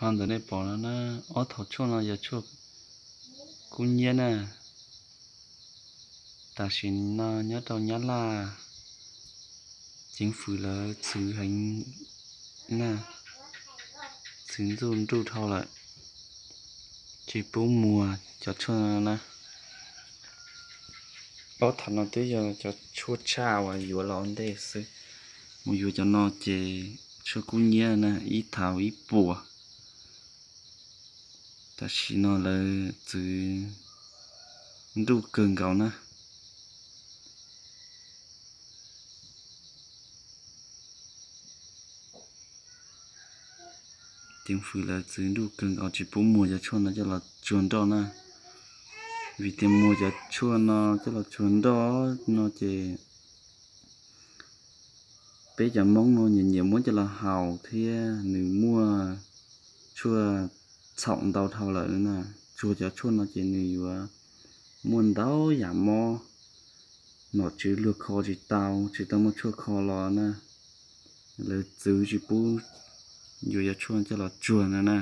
Ho ntawm nej pom no na, ob thaum tshuaj no yog tshuaj kub nyiab na. Tam sim no nyob rau Nyab Laj, ceev fwm lawv txwv heev na, txwv ntxuj nruj dhau lawm, tsis pub muag cov tshuaj no na. Ob thaum no twb yog cov tshuaj tshaj uas yuav los ua ntej xwb, mus yuav cov no ces tshuaj kub nyiab na, ib thaum ib puas. Tam sim no lawv txwv nruj kawg nkaus na. Ceev fwm lawv txwv nruj kawg nkaus, tsis pub muag cov tshuaj no coj los tsuag nroj na. Vim tias muag cov tshuaj no coj los tsuag nroj no ces peb cov Hmoob no nyiam nyiam muab coj los haus thiab nws muaj tshuaj txhaum ntau dhau lawm na. Tsuag cov tshuaj no ces nws yuav muaj ntau yam mob, nom tswv luag kho tsis tau, tsis tau muaj tshuaj kho los na. Lawv txwv tsis pub yuav cov tshuaj coj los tsuag no na.